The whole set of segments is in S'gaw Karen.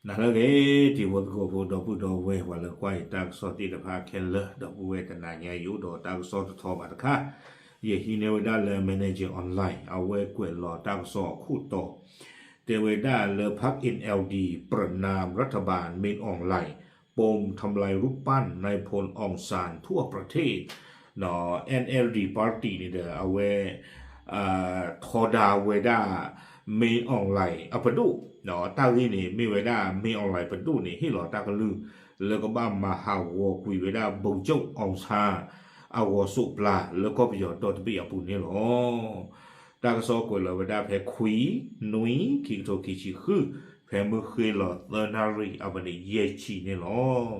နၤလၢအဂ့ၤ တံၤဖိသကိးဖိ ဒီပုၢ်ဒီဝဲၢ် ပှၤလၢကွၢ်ယတၢ်ကစီၣ်သ့ၣ်တဖၣ်ခဲလၢာ် ဒီပုၢ်ဝဲၢ် တနၤညါအံၤ ယအိၣ်ဒီးတၢ်ကစီၣ်တထီဘၣ်တခါ, ယဟံးန့ၢ်ဝဲဒၣ်လၢ Manager Online အဝဲကွဲးလီၤတၢ်ကစီၣ်အခိၣ်တီ တဲဝဲဒၣ်လၢ พรรค เอ็นแอลดี ประณามรัฐบาล เมนอองไลน์ ปมทำลายรูปปั้นนายพลองซานทั่วประเทศ NLD party န့ၣ်ဒီး အဝဲ ထီဒါဝဲဒၣ် မင်းအောင်လှိုင် အပဒိၣ်, တၢ်ဂ့ၢ်န့ၣ် မ့ၢ်ဝဲဒၣ် မင်းအောင်လှိုင် ပဒိၣ်န့ၣ် ဟ့ၣ်လီၤတၢ်ကလုၢ် လၢကဘၣ်မၤဟးဂီၤကွံာ်ဝဲဒၣ် ဗိုလ်ချုပ်အောင်ဆန်း အဂီၤစိးပျၤ လၢကီၢ်ပယီၤဒီတဘ့ၣ်အပူၤန့ၣ်လီၤ. တၢ်ကစီၣ်ကွဲးလီၤဝဲဒၣ်ဖဲ ခွံ နွံ ခံကထိခံဆံဃု ဖဲမုၢ်ဃ့လီၤသၢနၣ်ရံၣ်အမံးနံးယဲၢ်ဆံန့ၣ်လီၤ.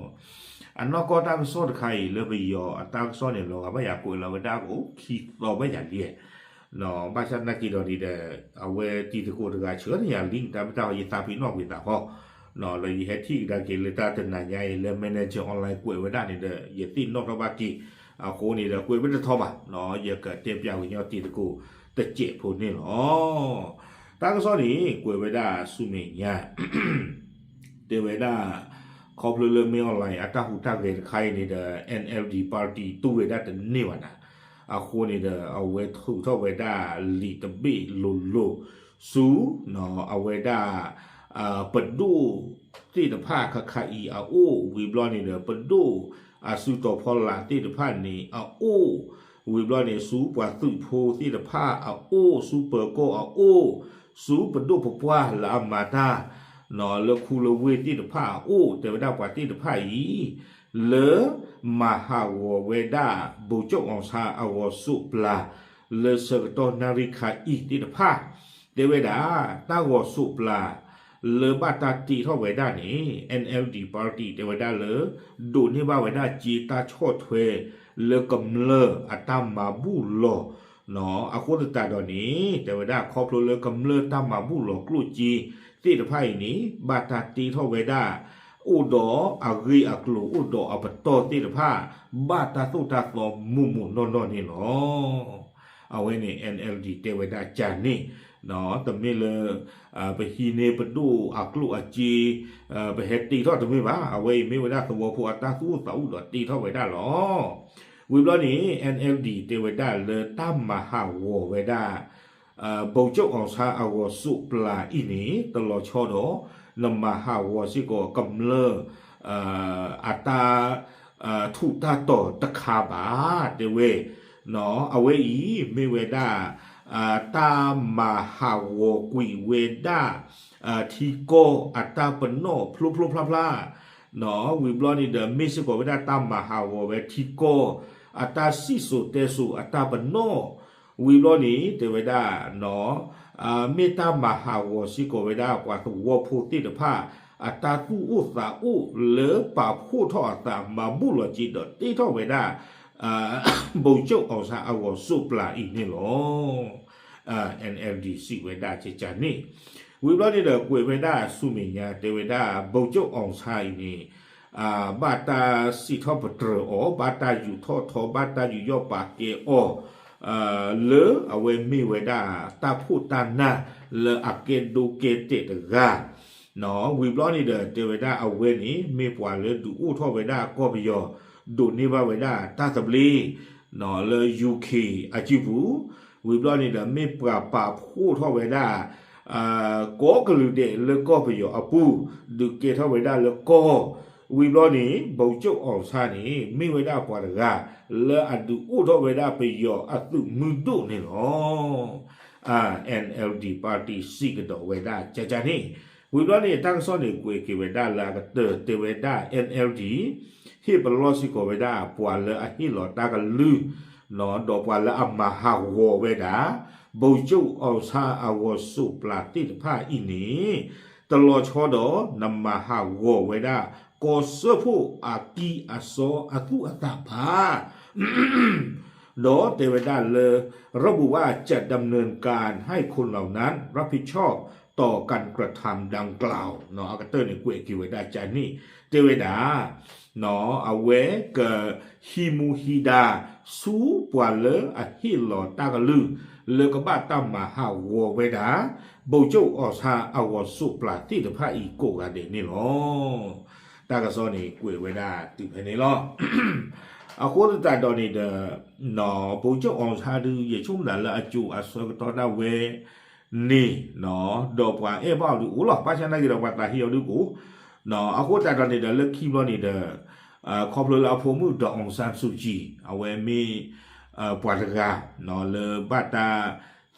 အနီၢ်ကီၢ်တၢ်ကစီၣ်တခါအံၤ လၢပယီၤအတၢ်ကစီၣ်န့ၣ် လီၤဂာ်ဘၣ်ယၤကွဲးလီၤဝဲဒၣ်ကအိၣ်ခံသီဘၣ်ယၤလံ ဘၣ်ဆၣ်သနာ်က့ဒီးန့ၣ်ဒီး အဝဲတံၤသကိးတဂၤဆှၢန့ၢ်ယၤ link တၢ်မ့ၢ်တၢ်ဟီ ယသးပ့ၤနီၣ်ကွံာ်သးဃီ လၢယဟဲထံၣ်ကဒါက့ၤလၢတၢ်တနၤညါအံၤ လၢ Manager Online ကွဲးဝဲဒၣ်န့ၣ်ဒီး ယသ့ၣ်နီၣ်ထီၣ်ဘၣ်က့ၤ အဃိန့ၣ်ဒီး ကွဲးဝဲတထီဘၣ် ယကတဲပၠးဝဲညီတံၤသကိးတစဲးဖိန့ၣ်လီၤ. တၢ်ကစီၣ်န့ၣ် ကွဲးဝဲဒၣ်ဆူမဲာ်ညါ တဲဝဲဒၣ် ခီဖျိလၢ မင်းအောင်လှိုင် အတၢ်ဟူးတၢ်ဂဲၤတခါအံၤန့ၣ်ဒီး NLD party တူၢ်ဝဲဒၣ်တန့ၢ်ဘၣ်နၤ, အဃိန့ၣ်ဒီး အဝဲထုးထီၣ်ဝဲဒၣ်လံာ်တဘ့ၣ်လိၤလိၤ ဆူ အဝဲဒၣ် ပဒိၣ်သ့ၣ်တဖၣ်ခါခါအံၤအအိၣ် ဝံၤဘျီန့ၣ်ဒီး ပဒိၣ်အစုတီၤဖီလာ်သ့ၣ်တဖၣ်န့ၣ်အအိၣ် ဝံၤဘျီန့ၣ် ဆူပှၤသုးဖိသ့ၣ်တဖၣ်အအိၣ် ဆူပၢၤကီၢ်အအိၣ် ဆူပဒိၣ်ပပှၢ်လၢအမၤတၢ် လၢခူလၢဝ့ၢ်သ့ၣ်တဖၣ်အအိၣ် တဲဝဲဒၣ်ပှၤသ့ၣ်တဖၣ်အံၤ လၢမၤဟးဂီၤဝဲဒၣ် ဗိုလ်ချုပ်အောင်ဆန်း အဂီၤစိးပျၤ လၢဆၢကတီၢ်နၣ်ရံၣ်ခါအံၤသ့ၣ်တဖၣ် တဲဝဲဒၣ် တၢ်ဂီၤစိးပျၤ လၢဘၣ်တၢ်တ့ထီၣ်ဝဲဒၣ်န့ၣ် NLD party တဲဝဲဒၣ်လၢ ဒိးန့ၢ်ဘၣ်ဝဲဒၣ်စ့တၢ်ဆီၣ်ထွဲ လၢကမျၢၢ်အတၢ်မၤဘူၣ်လီၤ အဃိသတးဒီးန့ၣ် တဲဝဲဒၣ်ခီဖျိလၢကမျၢၢ်တၢ်မၤဘူၣ်လီၤကျိၣ်စ့သ့ၣ်တဖၣ်အံၤန့ၣ် ဘၣ်တၢ်တ့ထီၣ်ဝဲဒၣ် အိၣ်ဒီးအဂ့ၢ်အကျိၤအိၣ်ဒီးအပတီၢ်သ့ၣ်တဖၣ် ဘၣ်တၢ်သိၣ်တၢ်သီမိၢ်မိၢ်နီၢ်နီၢ်န့ၣ်လီၤ. အဝဲန့ၣ် NLD တဲဝဲဒၣ်ကန့ၣ် တမ့ၢ်လၢ ပဟံးန့ၢ်ပဒိၣ်အကျိၣ်အစ့ ပဟဲတ့ထီၣ်တမ့ၢ်ဘၣ်. အဝဲအံၤမ့ၢ်ဝဲဒၣ်သဝီဖိအတၢ်သူၣ်အိၣ်သးအိၣ်ဒီးတ့ထီၣ်ဝဲဒၣ်လီၤ. ဝံၤဘျီန့ၣ် NLD တဲဝဲဒၣ်လၢတၢ်မၤဟးဂီၤဝဲဒၣ် ဗိုလ်ချုပ်အောင်ဆန်း အဂီၤစိးပျၤအံၤန့ၣ် တလီၤဆီဒီး နမၤဟးဂီၤစ့ၢ်ကီးကမျၢၢ် အတၢ် ထူးတၢ်တီၤတခါဘၣ် တဲဝဲ အဝဲအံၤမ့ၢ်ဝဲဒၣ် တၢ်မၤဟးဂီၤကွံာ်ဝဲဒၣ် ထံကီၢ်အတၢ်ပနီၣ်ဖျိဖျိဖျါဖျါ ဝံၤဘျီန့ၣ်ဒီး မ့ၢ်စ့ၢ်ကီးဝဲဒၣ်တၢ်မၤဟးဂီၤဝဲထံကီၢ် အတၢ်စံၣ်စိၤတဲစိၤအတၢ်ပနီၣ် ဝံၤဘျီန့ၣ် တဲဝဲဒၣ် မ့ၢ်တၢ်မၤဟးဂီၤစ့ၢ်ကီးဝဲဒၣ် ပှၤသဝီဖိသ့ၣ်တဖၣ် အတၢ်သူၣ်အိၣ်သးအိၣ်လၢပာ်ဖှိၣ်ထီၣ်အသး မၤဘူၣ်လီၤစ့ဒီးတ့ထီၣ်ဝဲဒၣ် ဗိုလ်ချုပ်အောင်ဆန်း အဂီၤစိးပျၤအံၤန့ၣ်လီၤ. NLD စံးဝဲဒၣ်ကကန့ၣ် ဝံၤဘျီန့ၣ်ဒီး ကွဲးဝဲဒၣ်ဆူမဲာ်ညါ တဲဝဲဒၣ် ဗိုလ်ချုပ်အောင်ဆန်း အံၤန့ၣ် ဘၣ်တၢ်စံးထီၣ်ပတြၢၤအီၤ ဘၣ်တၢ်ယူးထီၣ်ထီ ဘၣ်တၢ်ယူးယီၣ်ပာ်ကဲအီၤ လၢအဝဲမ့ၢ်ဝဲဒၣ်တၢ်ဖှိၣ်တၢ်နၢ်လၢအကဲဒိကဲတဲာ်တဂၤ ဝံၤဘျီန့ၣ်ဒီး တဲဝဲဒၣ်အဝဲန့ၣ် မ့ၢ်ပှၤလၢဒုးအိၣ်ထီၣ်ဝဲဒၣ်ကီၢ်ပယီၤ ဒိးန့ၢ်ဘၣ်ဝဲဒၣ်တၢ်သဘျ့ လၢ ယူၢ်ခ့ၣ် အစုပူၤ ဝံၤဘျီန့ၣ်ဒီး မ့ၢ်ပှၤပာ်ဖှိၣ်ထီၣ်ဝဲဒၣ် ကိးကလုာ်ဒဲးလၢကီၢ်ပယီၤအပူၤ ဒုးကဲထီၣ်ဝဲဒၣ်လၢကီၢ် ဝံၤဘျီန့ၣ် ဗိုလ်ချုပ်အောင်ဆန်း န့ၣ် မ့ၢ်ဝဲဒၣ်ပှၤတဂၤ လၢအဒုးအိၣ်ထီၣ်ဝဲဒၣ်ပယီၤအသုးမုၢ်ဒိၣ်န့ၣ်လီၤ. NLD party စံးကဒီးဝဲဒၣ်ကကန့ၣ် ဝံၤဘျီန့ၣ် တၢ်ကစီၣ်န့ၣ် ကွဲးက့ၤဝဲဒၣ်လၢအကတၢၢ် တဲဝဲဒၣ် NLD ဟ့ၣ်ပလီၢ်စ့ၢ်ကီးဝဲဒၣ် ပှၤလၢအဟ့ၣ်လီၤတၢ်ကလုၢ် ဒီးပှၤလၢအမၤဟးဂီၤဝဲဒၣ် ဗိုလ်ချုပ်အောင်ဆန်း အဂီၤစိးပျၤသ့ၣ်တဖၣ်အံၤန့ၣ် တလီၤဆီဒီး နမၤဟးဂီၤဝဲဒၣ် ကီၢ်စၢဖှိၣ်အကံၢ်အစီအသူၣ်အသးဘၣ် ဒီးတဲဝဲဒၣ်လၢ ระบุว่าจะดำเนินการให้คนเหล่านั้นรับผิดชอบต่อการกระทำดังกล่าว အကတၢၢ်န့ၣ် ကွဲးက့ၤဝဲဒၣ်ကန့ၣ် တဲဝဲဒၣ် အဝဲကဟံးမူဟံးဒါ ဆူပှၤလၢအဟ့ၣ်လီၤတၢ်ကလုၢ် လၢကဘၣ်တၢ်မၤဟးဂီၤဝဲဒၣ် ဗိုလ်ချုပ်အောင်ဆန်းအဂီၢ်စိးပျၢ်သ့ၣ်တဖၣ်အံၤကိးဂၤဒဲးန့ၣ်လီၤ. တၢ်ကစီၣ်န့ၣ်ကွဲးဝဲဒၣ်တုၤဖဲန့ၣ်လီၤ. အဃိသတးဒီးန့ၣ်ဒီး ဗိုလ်ချုပ်အောင်ဆန်းဒုး ယဆိကမိၣ်သးလၢအစိၤအဆၢကတီၢ်ဒၣ်ဝဲန့ၣ် ဒီးပှၤအဲၣ်ဘၣ်အီၤဒုးအိၣ်လီၤ. ဘၣ်ဆၣ်သနာ်က့ဒီးပှၤသးဟ့အီၤဒုးကအိၣ် အဃိသတးဒီးန့ၣ်ဒီး လၢခံဘျီန့ၣ်ဒီး ခီဖျိလၢအဖိမုၣ်ဒီး အောင်ဆန်းစုကြည် အဝဲမ့ၢ် ပှၤတဂၤ လၢဘၣ်တၢ်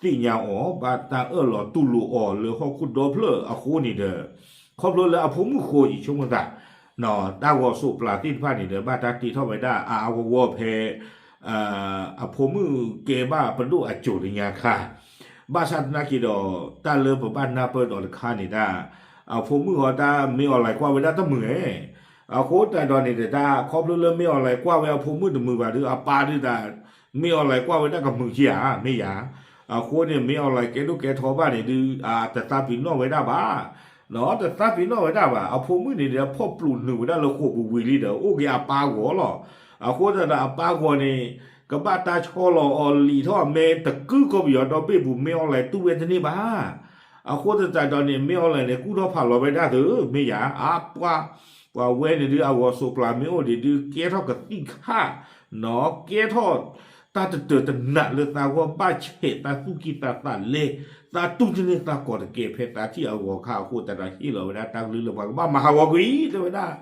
သ့ၣ်ညါအီၤ ဘၣ်တၢ်အၢၣ်လီၤတူၢ်လိာ်အီၤလၢဟီၣ်ခိၣ်ဒီဖျၢၣ်အဃိန့ၣ်ဒီး ခီဖျိလၢအဖိမုၣ်ဃိ ယဆိကမိၣ်သး တၢ်ဂီၤစိးပျၢ်သ့ၣ်တဖၣ်န့ၣ်ဒီး ဘၣ်တၢ်တ့ထီၣ်ဝဲဒၣ်အါအါဂီၢ်ဂီၢ်ဖဲ အဖိမုၣ်ကဲဘၣ်ပဒိၣ်အစိၤလၢညါခါ ဘၣ်ဆၣ်သနာ်က့ဒီး တၢ်လၢပဘၣ်နၢ်ပၢၢ်ဒီးတခါန့ၣ်ဒၣ် အဖိမုၣ်အီၤတၢ် မင်းအောင်လှိုင် ကွၢ်ဝဲဒၣ်တမုာ်ဧါ. အဃိသတးဒီးန့ၣ်ဒီး တၢ်ခီဖျိလၢ မင်းအောင်လှိုင် ကွၢ်ဝဲအဖိမုၣ်တမုာ်ဘၣ်ဒီး အပၢ်ဒုးတၢ် မင်းအောင်လှိုင် ကွၢ်ဝဲဒၣ်ကမုာ်က့ဧါ မ့ၢ်ယၤ. အဃိန့ၣ် မင်းအောင်လှိုင် ကဲဒိၣ်ကဲထီဘၣ်န့ၣ်ဒုး တသးပ့ၤနီၣ်ဝဲဒၣ်ဘၣ် တသးပ့ၤနီၣ်ဝဲဒၣ်ဘၣ်. အဖိမုၣ်န့ၣ်ဒီး ဖီၣ်ပျူးနုာ်ဝဲဒၣ်လၢဃိာ်ပူၤဝံၤလံဒီး အိၣ်က့ၤအပၢ်ဂီၢ်လီၤ. အဃိသတးဒီးအပၢ်ဂီၢ်န့ၣ် ကဘၣ်တၢ်ဆီလီၤအီၤလံာ်ထီၣ်အမဲတကုၢ်ကီၢ်ပယီၤဒီဘ့ၣ်ပူၤ မင်းအောင်လှိုင် တူၢ်ဝဲတန့ၢ်ဘၣ်. အဃိသတးဒီးန့ၣ် မင်းအောင်လှိုင် န့ၣ် ကူၣ်ထီၣ်ဖးလီၤဝဲဒၣ်သု မ့ၢ်ယၤ အပှၤ ပှၤဝဲန့ၣ်ဒုး အဂီၤစိးပျၢ်မ့ၢ်အိၣ်ဒံးဒုး ကဲထီၣ်ကသံၣ်ခၣ် ကဲထီၣ် တၢ်တတၢာ်တနးလၢသးဂီၢ် ဘၣ်ဆဲးသးသူၣ်ကံၢ်သးသးလဲ သးတူၢ်တန့ၢ်သးကီၢ်တကဲ ဖဲသးထံၣ်အဂီၤခါအဃိသတးဒီး ဟ့ၣ်လီၤဝဲဒၣ်တၢ်ကလုၢ်လၢပှၤကဘၣ်မၤဟးဂီၤကွံာ် တဲဝဲဒၣ်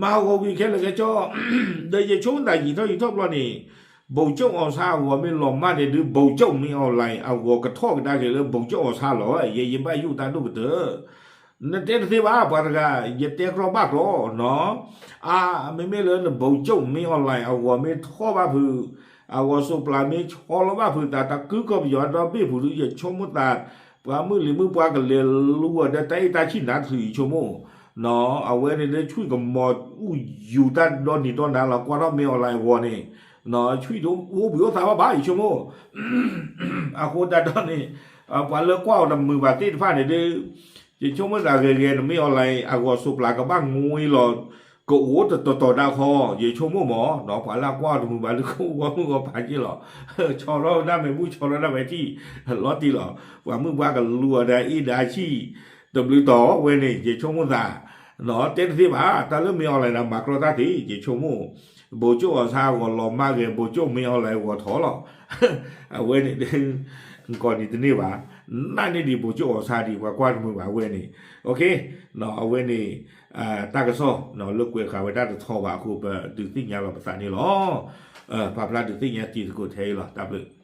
မၤဟးဂီၤကွံာ်ခဲလၢာ်ခဲဆ့ ဒီးယဆိကမိၣ်သးယံာ်ထီၣ်ယံာ်ထီၣ်ဘျီန့ၣ် ဗိုလ်ချုပ်အောင်ဆန်း အဂီၤမ့ၢ်လီၤမၢ်န့ၣ်ဒုး ဗိုလ်ချုပ်မင်းအောင်လှိုင် အဂီၤကထီၣ်ကဒါက့ၤလၢ ဗိုလ်ချုပ်အောင်ဆန်း လီၤ. ယဲယဘၣ်ယိၣ်တၢ်ဒိၣ်ကတၢၢ် နတဲတသ့ဘၣ် ပှၤတဂၤ ယတဲကြီဘၣ်ကြီ အါ မ့မ့ၢ်လၢန ဗိုလ်ချုပ်မင်းအောင်လှိုင် အဂီၤမ့ၢ်ထီၣ်ဘၣ်ဖုး အဂီၤစိးပျၢ်မ့ၢ်ဆီလီၤဘၣ်ဖုးသး တၢ်ကုၢ်ကီၢ်ပယီၤဒီဘ့ၣ်ပူၤဒုး ယဆိကမိၣ်သး ပှၤမုၢ်လံၤမုၢ်ပှၢ်ကလဲၤလူအီၤဒီးတၢ်အ့ၣ်တၢ်ဆံၣ်နါတချုး ယဆိကမိၣ် အဝဲန့ၣ်လၢဆွံၣ်ကမီၤအူယူၤတၢ်ဒီနံၤဒီနၤလီၤ ကွၢ်ထီၣ်မ့ၢ် online အဂီၤန့ၣ် ဆွံၣ်တအိၣ်ဘှံးအိၣ်သါဘၣ်ဘၣ် ယဆိကမိၣ် အဃိသတးဒီးန့ၣ် ပှၤလၢကွၢ်အီၤတမုာ်ဘၣ်သ့ၣ်တဖၣ်န့ၣ်ဒုး ယဆိကမိၣ်သးဂ့ၤဂ့ၤ နမ့ၢ် online အဂီၤစိးပျၢ်ကဘၣ်ငွံလီၤ ကအိၣ်တတီၤတီၤဒၣ်ခီ ယဆိကမိၣ်မး ပှၤလၢကွၢ်အီၤတမုာ်ဘၣ်ဒုး ကအိၣ်ဂီၢ်မုၢ်ဂီၢ်ပၤက့လီၤ ဆီထီၣ်ဝဲဒၣ်မဲာ်ဘူၣ် ဆီထီၣ်ဒၣ်ဝဲထံၣ် လီၤတံၢ်လီၤ ပှၤမုၢ်ပှၢ်ကလူအီၤဒီးအ့ၣ်ဒီးဆံၣ် တဘျုးတီၤဝဲန့ၣ် ယဆိကမိၣ်သး တဲတသ့ဘၣ် တၢ်လၢမ့ၢ် online န့ၣ် မၤကြီတၢ်သ့ ယဆိကမိၣ် ဗိုလ်ချုပ်အောင်ဆန်း အဂီၤလီၤမၢ်ဂ့ၤ ဗိုလ်ချုပ်မင်းအောင်လှိုင် အဂီၤထီၣ်လီၤ အဝဲန့ၣ် ကိးနံၤတန့ၢ်ဘၣ် နာ်န့ၢ်ဒံး ဗိုလ်ချုပ်အောင်ဆန်း ဒံး ပှၤကွၢ်တမုာ်ဘၣ်ဝဲန့ၣ် အဝဲန့ၣ် တၢ်ကစီၣ်လၢကွဲးဃာ်ဝဲဒၣ်တထီဘၣ်အဃိ ပဒုးသ့ၣ်ညါလီၤပသးန့ၣ်လီၤ. ပာ်ဖျါဒုးသ့ၣ်ညါတံၤသကိးထဲအံၤလီၤ တၢ်ဘျုး